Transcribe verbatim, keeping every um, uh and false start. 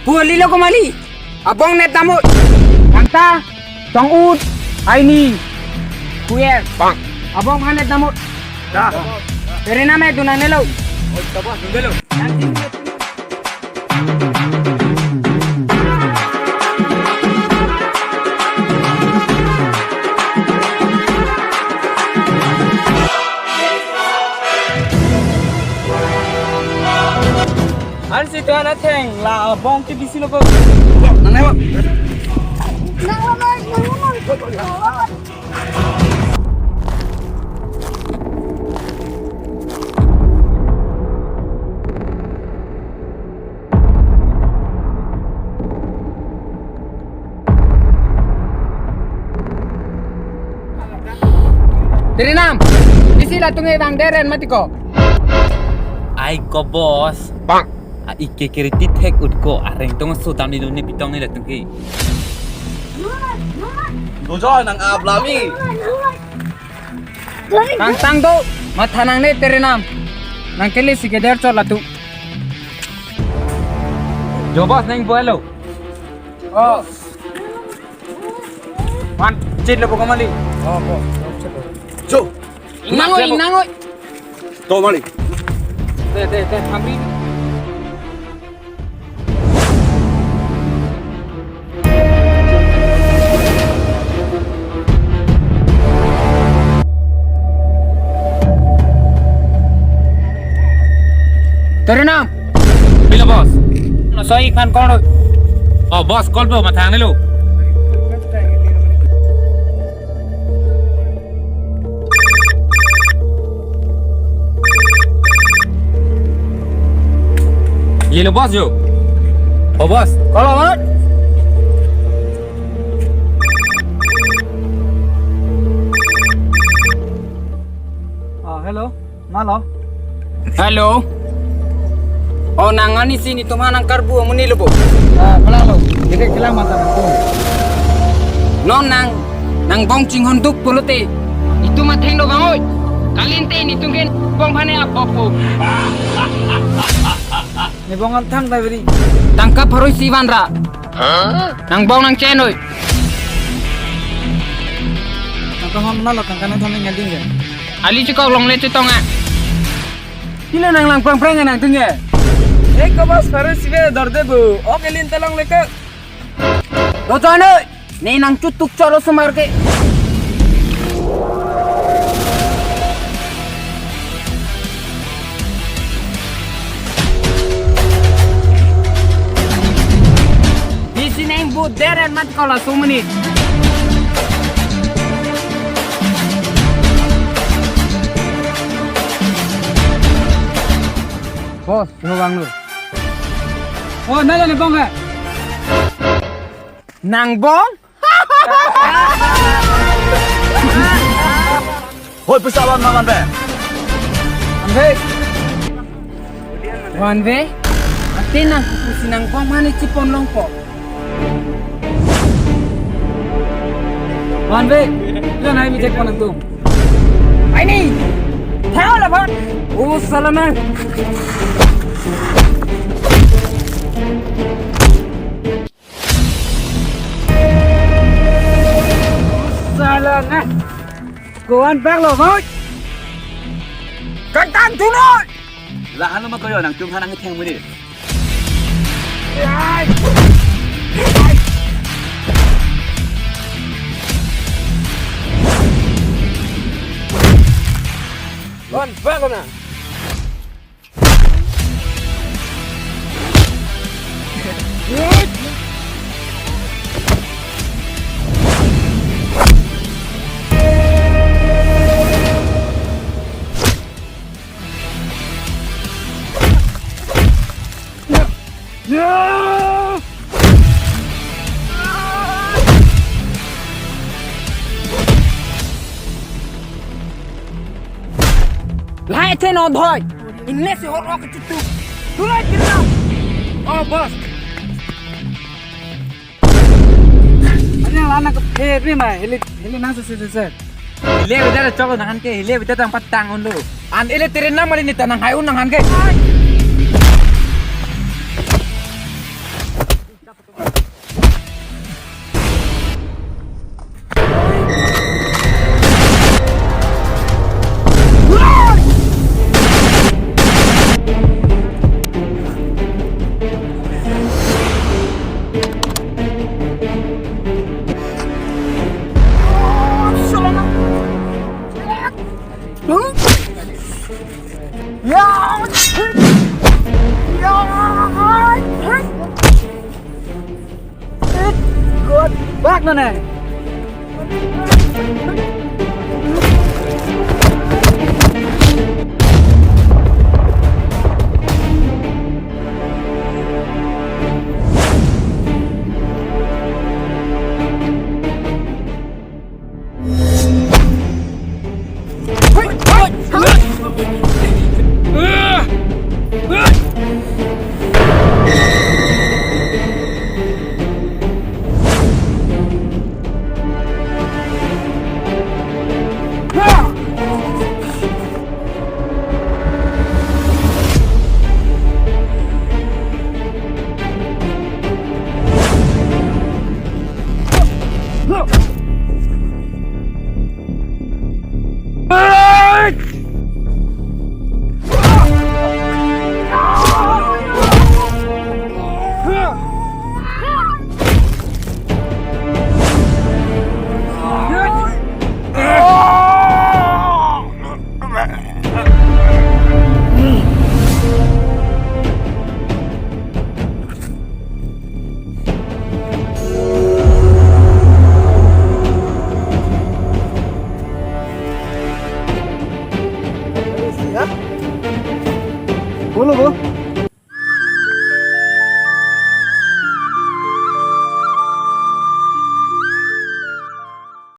Pu, kalilo ko mali. Abong net damnon. Kangta, tong-ut, aini. Kuyer. Abong ha net damnon. Da. Tere nam e dun nangnelo. Oh, ta boss, dun nangnelo. Ansi tu anak theng la abong ke bisi lo ko. Nang nai, bang. Tere nam, isi latum ke bang deren mati ko. Ai ko boss. Bang. A ike kiri tithek ut ko areng tong so dam ni dun ni pitong ni latum ke. Dojo nang ablami. Tang tang do, matha nangne tere nam. Nang kele si keder chot latum. Jo boss nang boy lo. Oh. Man, chin lo buka mali. Oh, oh, oh, chin lo. Jo. Inang oi, inang oi. To mali. Te, te, te, kami. Tere nam. Pilo boss. No soi kan kono. Oh boss, call po matha nangnelo. Ye lo boss jo. Oh boss, call po. Ah, hello. Malo. Hello. Oh, nang ani si netum aphan nang karbu amonit lo bo. Ah, kelang lo. Jadi kelang mata nangtum. Non nang, nang bong chinghon duk pulote. Netum atheng do bang oi. Kalite netum ke bong aphan ne apok po. Ne bong an thang ta beri. Tangka pharo isi vanra. Nang bong nang chen oi. Nang to hom nalo tangka nang thom nang ding ke. Ali chikok longle chetong a. Pilo nang lang prang prang nangtum ke. Ek ko boss pharo isi ve dorde bu. Ok, elin ta longle ke. Dojo noi. Ne nang chutuk choro sumar ke. Bisi neng bu deren mat ko la sumuni. Boss, lo bang lo. Oh, nalo ne bong ke. Nang bong? Hoi, pisa ban makan pe. Anbe. Vanve, ate nang kukusi nang bong mane chipon longpo. Vanve, lo nai mi cek pon nangtum. Aini, thao la bang. Oh, sala nang. Sala nang. Ko-an bak lo, Moj. Kantang tunot. Lahan lo ma koyo nangtum aphan nang theng muni. Ko-an bak lo na. Lahai athe non thoi. Inne si hor ok chutu. Tulai kirna. Oh, boss. Ani lang nang ke phe ri ma, hili, hili nang se se se se. Hile bida chok nang han ke, hile bida tang patang un lo. An ele tere nam mali ni ta nang hai un nang han ke. Bak nonne.